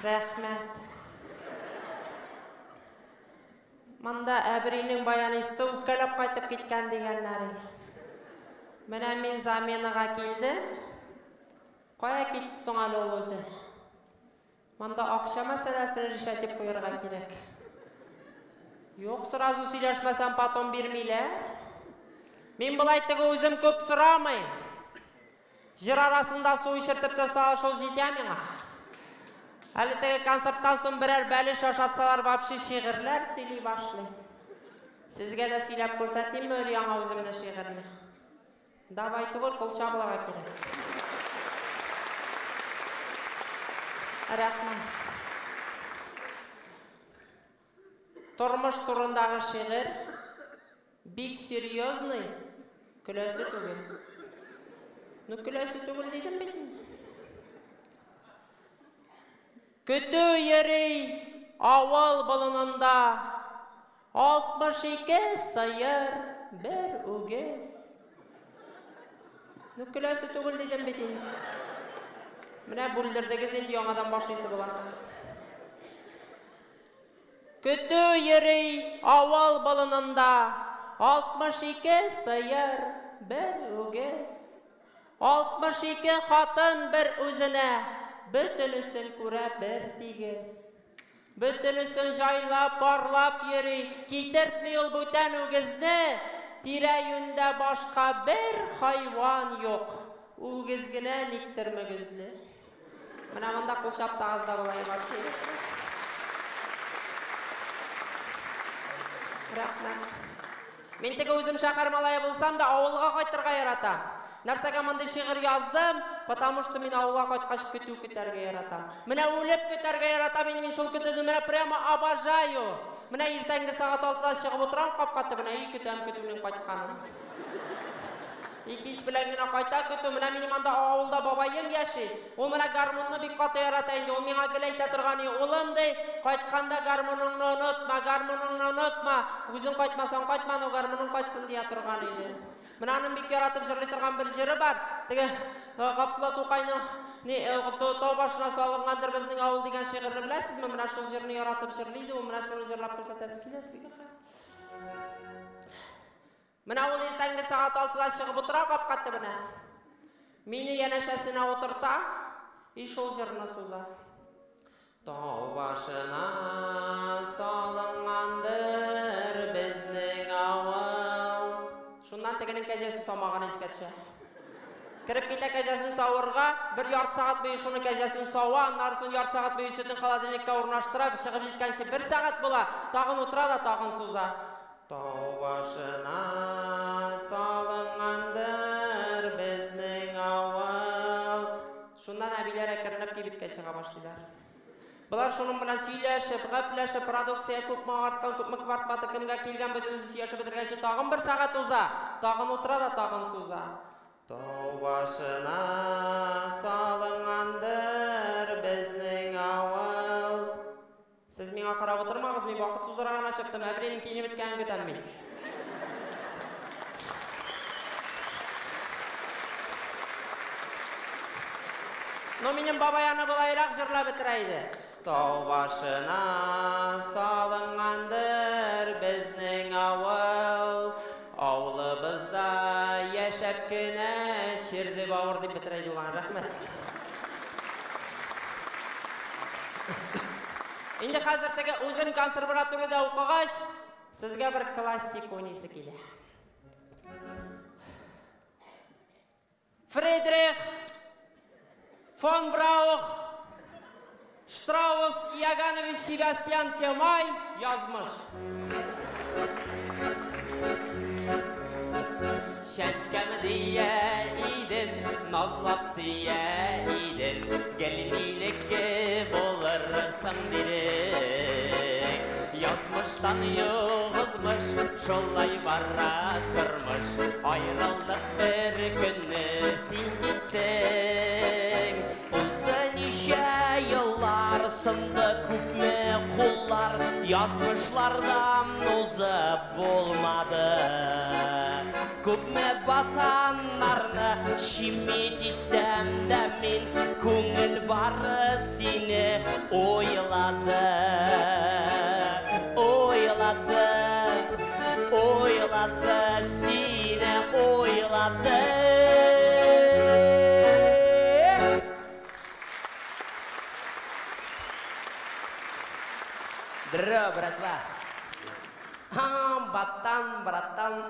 Рәхмәт. Монда Әбринең баянисты үпкәләп кайтып киткән дигәннәр. Менә мин заменага килдем. Кая китте соң әле ул үзе? Монда акча мәсьәләсен решать итеп куярга кирәк. Юк, сразу сөйләшмәсәм, потом бирмиләр. Мин болай теге үзем күп сорамыйм. Җыр арасында су эчертеп торса, шул җитә миңа. Әле теге концерттан соң берәр бәлеш ашатсалар, вообще шигырьләр сөйли башлый. Сезгә дә сөйләп күрсәтимме өр-яңа үземне шигырьне? Давай түгел, кул чабылырга кирәк. Рәхмәт. Тормыш турындагы шигырь бик серьезный, көләсе түгел. Ну, көләсе түгел дидем бит инде. Көтү йөри авыл болынында 62 сыер, бер үгез. Ну, көләсе түгел дидем бит инде. Менә бүлдердегез инде, яңадан башлыйсы була. Көтү йөри авыл болынында 62 сыер, бер үгез. 62 хатын бер үзенә, бөтенесен күрә бер тигез. Бөтенесен җайлап, барлап йөри, китертми ул бүтән үгезне. Тирә-юньдә башка бер хайван юк. Үгез генә никтер мөгезле. Менә монда кул чапсагыз да була вообще. Рәхмәт. Мин теге үзем шәһәр малае булсам да, авылга кайтырга яратам. Нәрсәгә мондый шигырь яздым? Потому что мин авылга кайткач көтү көтәргә яратам. Менә үлеп көтәргә яратам инде мин шул көтүне, менә прямо обожаю. Менә иртәнге сәгать 6-да чыгып утырам капка төбенә, и көтәм көтүнең кайтканын. И кич белән генә кайта көтү. Менә минем анда авылда бабаем яши. Ул менә гармунны бик каты ярата инде. Ул миңа гел әйтә торган, улым ди, кайтканда гармуныңны онытма, гармуныңны онытма. Үзең кайтмасаң кайтма, но гармуның кайтсын дия торган иде. Менә аның бик яратып җырлый торган бер җыры бар. Теге Габдулла Тукайның ни тау башына салынгандыр безнең авыл дигән шигырьне беләсезме? Менә шул җырны яратып җырлый иде ул. Менә шуны җырлап күрсәтәсе килә сезгә. Менә ул иртәнге сәгать 6-да чыгып утыра капка төбенә. Мине янәшәсенә утырта, и шул җырны суза. Тау башына салынгандыр безнең авыл. Шуннан тегенең кәҗәсе самаганы искә төшә. Кереп китә кәҗәсен савырга, бер ярты сәгать буе шуны кәҗәсен сава, аннары соң ярты сәгать буе сөтен холодильникка урнаштыра, чыгып җиткәнче бер сәгать була, тагын утыра да тагын суза. Тау башына салынгандыр безнең авыл. Шуннан әбиләр әкренләп кибеткә чыга башлыйлар. Болар шуның белән сөйләшеп, гәпләшеп, продукция күпме арткан, күпме квартплата кемгә килгән, бөтенесе сөйләшеп бетергәнче тагын бер сәгать уза. Тагын утыра да тагын суза. Тау башына салынгандыр безнең авыл. Сез миңа карап утырмагыз, мин вакыт суздырырга гына чыктым. Әбринең киенеп беткәнен көтәм мин. Но минем бабай аны болайрак җырлап бетерә иде. Тау башына салынгандыр безнең авыл. Авылыбызда яшәп кенә чирде бавыр дип бетерә иде ул аны. Рәхмәт. Инде хәзер теге үзем консерваториядә укыгач, сезгә бер классик уйныйсы килә. Фридрих фон Браух Штраус Иоганович Себастьян Темай язмыш. Чәчкәм дия идем, назлап сөя идем, гел минеке булырсың дидең. Язмыштан югызмыш, шулай бара тормыш. Аерылдык бер көнне, син киттең. Узды ничә еллар, сынды күпме куллар, язмышлардан узып булмады. Күпме батаннарны чимит итсәм дә мин, күңел бары сине Уйлады, уйлады, уйлады, сине уйлады. Здорово, братва. Батан, братан,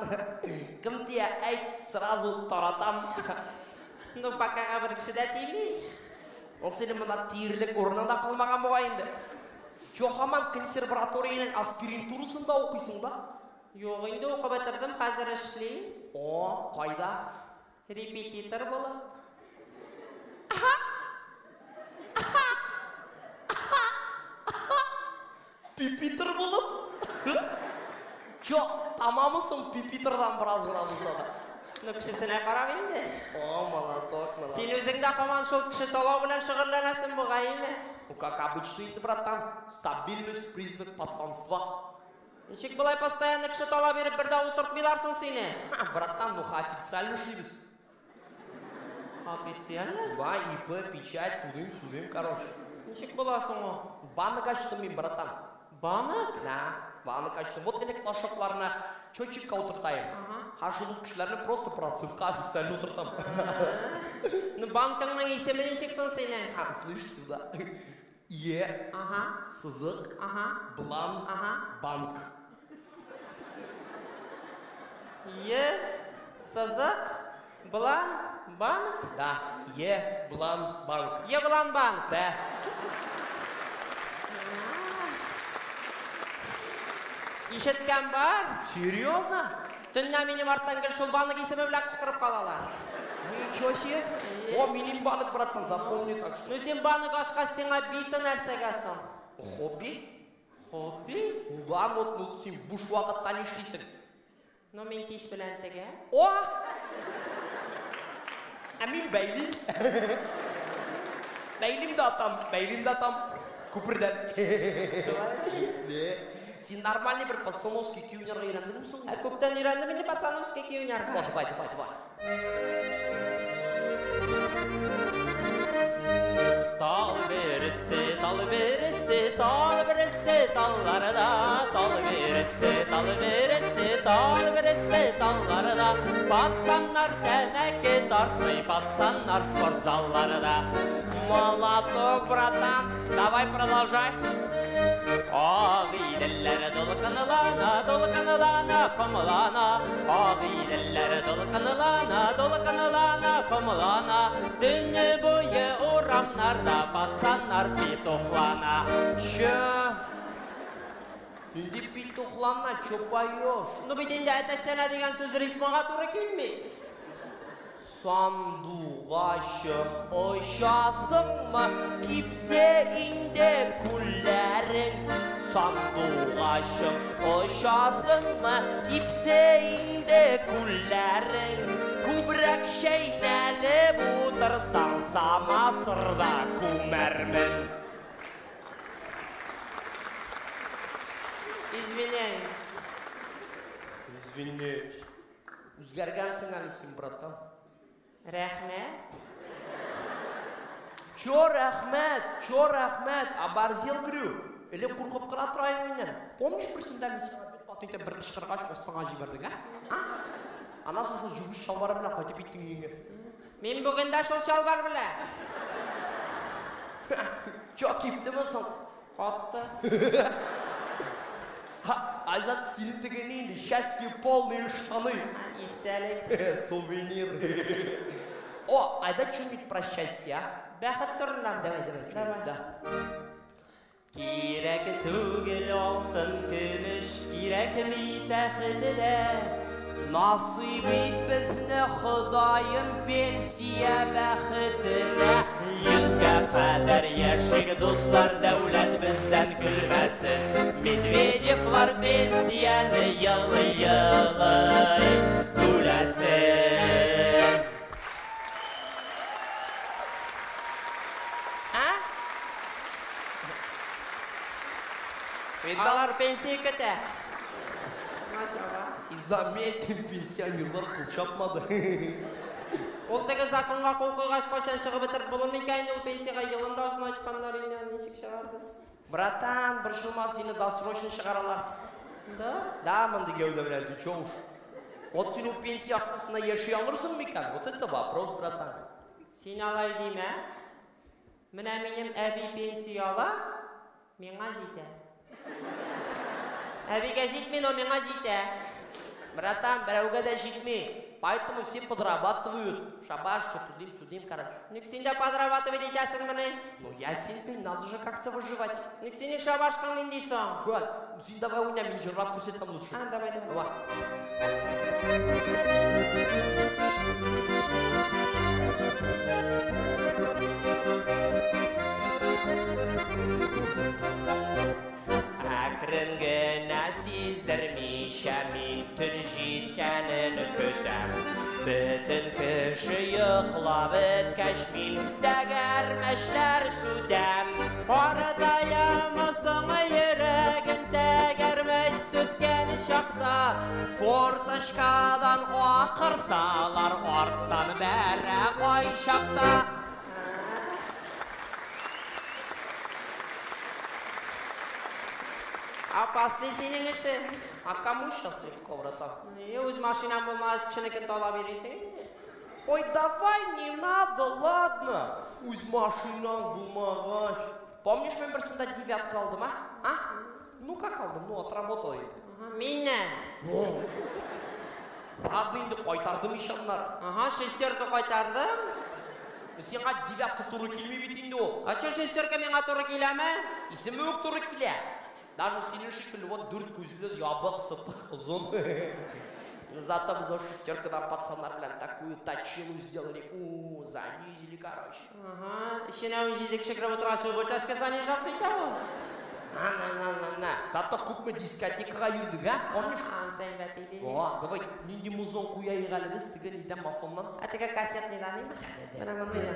кем тия әйт, сразу таратам. Ну, пока бер кеше дә тими. Ул синең монда тиерлек урының да калмаган бугай инде. Чё, һаман консерваториянең аспирантурасында укыйсың да? Юк инде, укып бетердем, хәзер эшлим. О, кайда? Репетитор булып. Пипитер булып? Чё, тамамысың пипитердан бераз гына булса да? Ну, кешесенә карап инде. О, молоток, молоток. Син үзең дә һаман шул кеше талау белән шөгыльләнәсең бугай, име? Ну, как обычно инде, братан. Стабильность — признак пацанства. Ничек болай постоянно кеше талап йөреп бер дә утыртмыйлар соң сине? Ха, братан, ну официально эшлибез. Официально? Да, ИП, печать, тудым-судым, короче. Ничек була соң ул? Банк ачтым мин, братан. Банк? Да, банк ачтым. Вот элек лашокларына счетчикка утыртайым. Ага. Һәм шул кешеләрне просто процентка официально утыртам. Ну, банкыңның исеме ничек соң синең? Ха, слышь сюда. Е, Ага. сызык, Ага. блан, Ага. банк. Е, сызык, блан, банк? Да, Е, блан, банк. Е, блан, банк. Да. Ишеткән бар. Серьезно? Төнлә минем арттан гел шул банк исеме белән кычкырып калалар. Ничего себе. О, минем банк, братан, запомни так что. Ну, син банк ачкач, сиңа биты нәрсәгә соң? Хобби? Хобби? Ну да, вот, ну син буш вакытта нишлисең? Ну, мин кич белән тегә. О! Ә мин бәйлим. Бәйлим дә атам, бәйлим дә атам. Күпердән. Не. Син нормальный бер пацановский көй уйнарга өйрәндеңме соң? Ә күптән өйрәндем инде пацановский көй уйнарга. О, давай, давай, давай. Тал бересе, тал бересе, тал бересе, талларда, тал бересе, тал бересе, тал бересе, талларда. Пацаннар тәмәке тартмый, пацаннар спортзалларда. Молоток, братан, давай продолжай. Ак иделләр дулкынлана, дулкынлана, комлана. Ак иделләр дулкынлана, дулкынлана, комлана. Төне буе урамнарда пацаннар петухлана. Чё? Инде петухлана, чё поешь? Ну бит инде әтәчләнә дигән сүз рифмага туры килми. Сандугачым, очасыңмы? Кипте инде күлләрең. Сандугачым, очасыңмы? Кипте инде күлләрең. Күбрәк чәйнәлеп утырсаң, самасырда күмәрмен. Извиняюсь. Извиняюсь. Үзгәргәнсең әле син, братан. Рәхмәт. Чё рәхмәт, чё рәхмәт, оборзел, говорю. Элек куркып кына тора идем миннән. Помнишь, берсендә мин сиңа бит ат итеп бер кычкыргач, астыңа җибәрдең, а? А? Аннан соң шул юеш чалбары белән кайтып киттең өеңә. Мин бүген дә шул чалбар белән. Чё, киптеме соң? Катты. Ха, Айзат, синең теге ни инде, счастье полные штаны. Истәлек. Сувенир. О, Айзат, что-нибудь про счастье, а? Бәхет турында. Давай, давай, Давай. да. Кирәк түгел алтын көмеш, кирәкми тәхете дә. Насыйп ит безне Ходаем пенсия бәхетенә. Йөзгә кадәр яшик, дуслар, дәүләт бездән көлмәсен. Медведевлар пенсияне елый-елый түләсен. А? Алар пенсия көтә. Машалла. И заметим, пенсионерлар кул чапмады. Ул теге законга кул куйгач, кайчан чыгып бетереп булыр микән инде ул пенсиягә? Елын да озын айтканнар инде, ничек чыгар? Братан, борчылма, сине досрочно чыгаралар. Да? Да, мондый гәүдә белән, ты чё уж? Вот син ул пенсия акчасына яши алырсың микән? Вот это вопрос, братан. Син алай димә. Менә минем әби пенсия ала, миңа җитә. Әбигә җитми, но миңа җитә. Братан, берәүгә дә җитми. Поэтому все подрабатывают. Шабашка, тудым-сюдым, короче. Ник син дә подрабатывать итәсеңмени? Ну, ясен пень, надо же как-то выживать. Ник синең шабашкаң нинди соң? Вот, син давай уйна, мин җырлап күрсәтәм лучше. А, давай, давай. Давай. Әкрен генә сиздермичә мин төн җиткәнен көтәм. Бөтен кеше йоклап беткәч мин тәгәрмәчләр сүтәм. Карадаямысың йөрәген тәгәрмәч сүткән чакта. Форточкадан акырсалар арттан бәрә кайчакта. Опасный синең эшең. А кому сейчас легко, братан? Ни, үз машинаң булмагач, кешенекен талап йөрисең инде. Ой, давай, не надо, ладно. Үз машинаң булмагач. Помнишь, мин берсендә девятка алдым, а? А? Ну как алдым? Ну, отработал я. Ага, миннән. Ладно инде, кайтардым ич аннары. Ага, шестерка кайтардым. Сиңа девятка туры килми бит инде ул. А чё шестерка миңа туры киләме? Исеме үк туры килә. Даже синең шикелле вот дүрт күзле, ябык, сытык, озын. Зато без ул шестеркадан пацаннар белән такую точилу сделали. У, занизили, короче. Ага, эченә 17 кеше кереп утыргач, ул тачка занижаться итә ул. На, на, на, на, на. Зато күпме дискотекага йөрдек, а? Помнишь? Ансы әйбәт иде. О, давай, нинди музон куяйык әле без теге нидән мафоннан? А теге кассетныйдан име? Менә мондыйдан.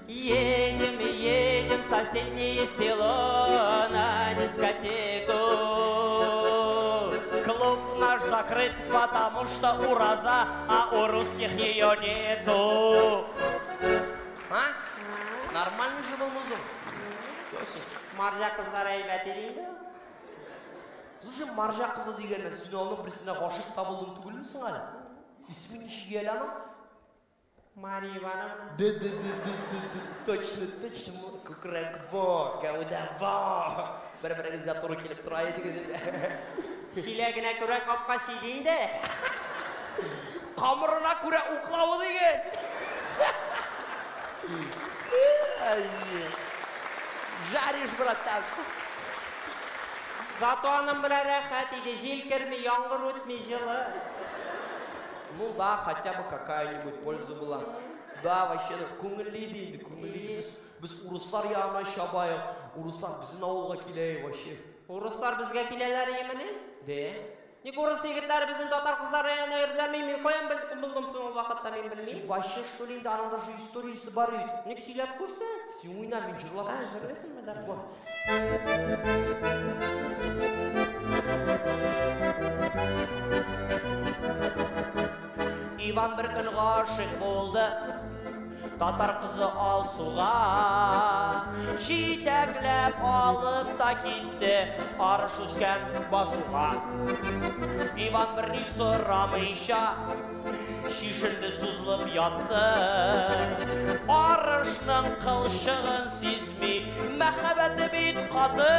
Едем, едем в соседнее село на дискотеку. Клуб наш закрыт, потому что ураза, а у русских ее нету. А? Нормально же был музон. Марҗа кызлары әйбәт иде инде. Слушай, марҗа кызы дигәннән, син аның берсенә гашыйк та булдың түгелме соң әле? Исеме ничек әле аның? Мария Ивановна. Да, да, да, да, да, да, точно, точно, күкрәк во, гәүдә во. Бер-берегезгә туры килеп тора идегез инде. Чиләгенә күрә капкач иде инде. Камырына күрә уклавы диген. Жаришь, братан. Зато аның белән рәхәт иде, җил керми, яңгыр үтми, җылы. Ну да, хотя бы какая-нибудь польза была. Да, вообще, күңелле иде инде, күңелле иде. Без урыслар ягына чабайык, урыслар безнең авылга килә вообще. Урыслар безгә киләләр имени? Дә. Ник урыс егетләре безнең татар кызлары янына йөрделәр, мин каян булдым соң ул вакытта, мин белмим. Вообще, что ли, инде аның даже историясе бар бит. Ник сөйләп күрсәт? Син уйна, мин җырлап А, күрсәтәм. җырлыйсыңмы? Давай. Во. Иван бер көн гашыйк булды татар кызы Алсуга. Җитәкләп алып та китте арыш үскән басуга. Иван берни сорамыйча чишенде, сузылып ятты. Арышның кылчыгын сизми, мәхәббәте бит каты.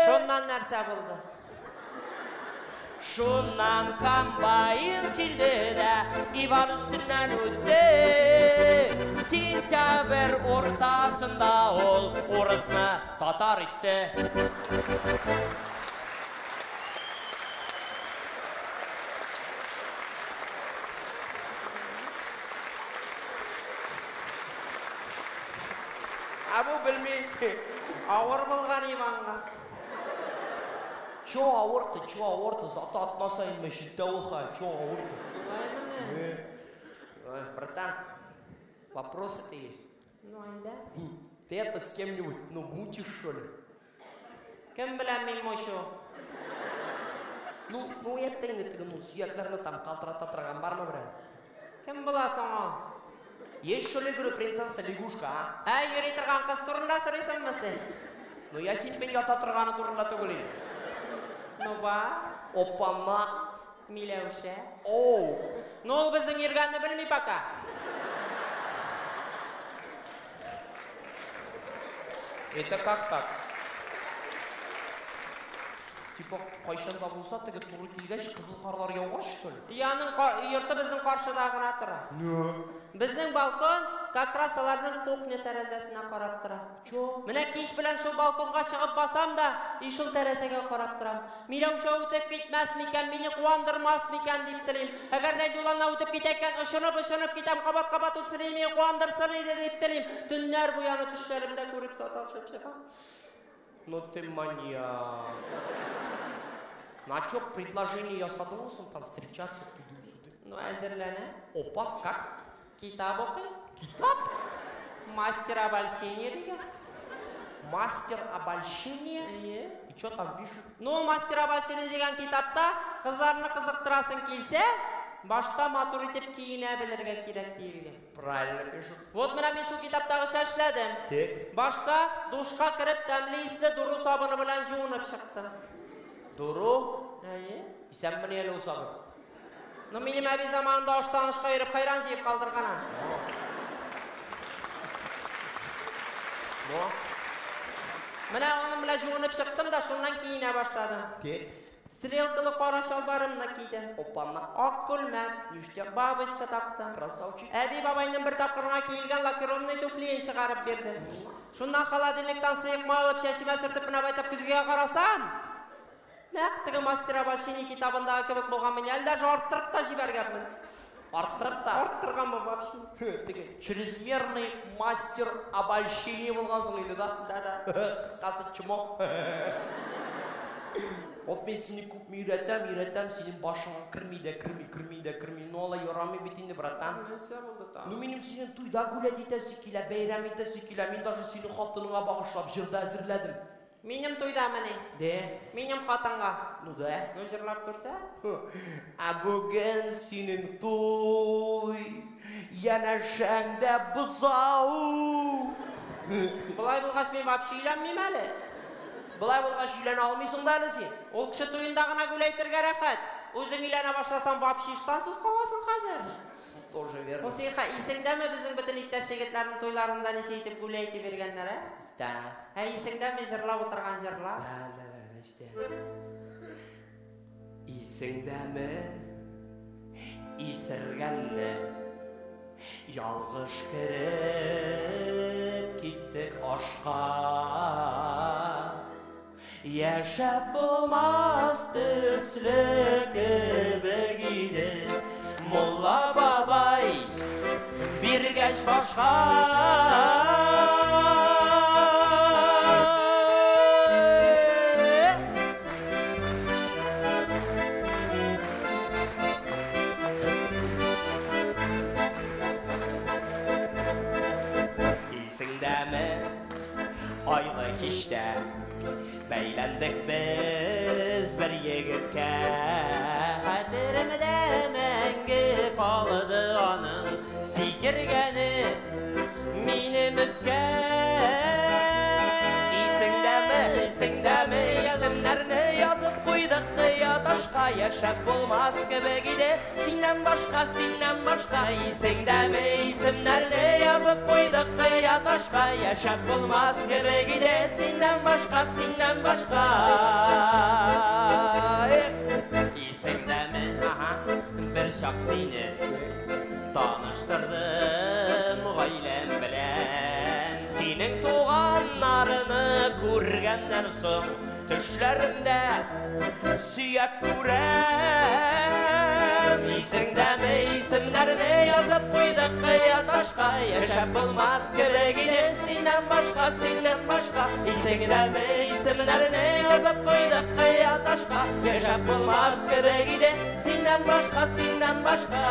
Шуннан нәрсә булды? Шуннан комбайн килде дә Иван өстеннән үтте. Сентябрь уртасында ул урысны татар итте. Ә бу белми. Авыр булган Иванга. Чё авыр-то, чё авыр-то, зато атна саен мәчеттә ул хәл, чё авыр-то? Ой, братан, вопросы-то есть. Ну, әйдә. Ты это с кем-нибудь, ну, мутишь, что ли? Кем белән мин мучу? Ну, ну, это инде теге, ну, сөякләрне там калтырата торган бармы берәү? Кем була соң ул? Есть что ли, говорю, принцесса лягушка, а? Ә, йөри торган кыз турында сорыйсыңмы син? Ну, я син мин ята торганы турында түгел инде. Ну, бар. Опа-на. Миләүшә. Оу. Ну, ул безнең йөргәнне белми пока. Это как так? Типа, кайчан да булса, теге туры килгәч, кызыл карлар яугач, что ли? И аның йорты безнең каршыда гына тора. Ну. Безнең балкон как раз аларның кухня тәрәзәсенә карап тора. Чё? Менә кич белән шул балконга чыгып басам да, и шул тәрәзәгә карап торам. Миләүшә үтеп китмәс микән, мине куандырмас микән дип телим. Әгәр дә юланна үтеп китә икән, очынып-очынып китәм, кабат-кабат үтсен, мине куандырсын иде дип телим. Төннәр буе аны төшләремдә күреп саташып чыгам. Ну ты маньяк. На чё предложение ясадың соң там встречаться туды-сюды? Ну, әзерләнә. Опа, как? Китап укый. Китап? Мастер обольщения дигән. Мастер обольщения? Әйе. И чё там пишут? Ну, мастер обольщения дигән китапта кызларны кызыктырасың килсә, башта матур итеп киенә белергә кирәк диелгән. Правильно пишут. Вот менә мин шул китаптагыча эшләдем. Так. Башта душка кереп тәмле исле дуру сабыны белән жуынып чыктым. Дуру? Әйе. Исәнмени әле ул сабын? Ну, минем әби заманында аштан ашка йөреп хайран җыеп калдырган. Ну? Менә аның белән жуынып чыктым да, шуннан киенә башладым. Так. Стрелкалы кара чалбарымны кидем. Опа-на. Ак күлмәк, Ништяк. бабочка тактым. Красавчик. Әби бабайның бер тапкыр гына киелгән лакированный туфлиен чыгарып бирде. Шуннан холодильниктан сыек май алып чәчемә сөртеп менә байтап көзгегә карасам, нәкъ теге мастер обольщения китабындагы кебек булганмын. Әле даже арттырып та җибәргәнмен. Арттырып та? Арттырганмын вообще. Теге чрезмерный мастер обольщения булгансың инде, да? Да-да. Кыскасы, чмо. Вот мин сине күпме өйрәтәм, өйрәтәм, синең башыңа керми дә керми, керми дә керми. Ну, алай ярамый бит инде, братан. Нәрсә булды тагын? Ну, минем синең туйда гулять итәсе килә, бәйрәм итәсе килә. Мин даже синең хатыныңа багышлап җыр да әзерләдем. Минем туйдамыни? Да. Минем хатынга. Ну да. Ну, җырлап күрсә? Ә бүген синең туй, янәшәңдә бозау. Болай булгач мин вообще өйләнмим әле. Болай булгач өйләнә алмыйсың да әле син. Ул кеше туенда гына гүләйтергә рәхәт. Үзең өйләнә башласаң, вообще ыштансыз каласың хәзер. Тоже верно. Ул син исеңдәме безнең бөтен иптәш егетләрнең туйларында ничә итеп гүләйтеп йөргәннәр, ә? Истә. Ә исеңдәме җырлап утырган җырлар? Да, да, да, истә. Исеңдәме исергәнне ялгыш кереп киттек ашка. Яшәп булмас төсле кебек иде Мулла бабай биргәч башка. Исеңдәме айлы кичтә бәйләндек без бер егеткә. Хәтеремдә мәңге калды аның сикергәне минем өскә. Исеңдәме, исеңдәме исемнәрне язып куйдык кыя ташка. Яшәп булмас кебек иде синнән башка, синнән башка. Исеңдәме исемнәрне язып куйдык кыя ташка. Яшәп булмас кебек иде синнән башка, синнән башка. Исеңдәме? Ага. Бер чак сине таныштырдым гаиләм белән. Синең туганнарны күргәннән соң төшләремдә сөяк күрәм. Исеңдәме исемнәрне язып куйдык кыя ташка. Яшәп булмас кебек иде синнән башка, синнән башка. Исеңдәме исемнәрне язып куйдык кыя ташка. Яшәп булмас кебек иде синнән башка, синнән башка.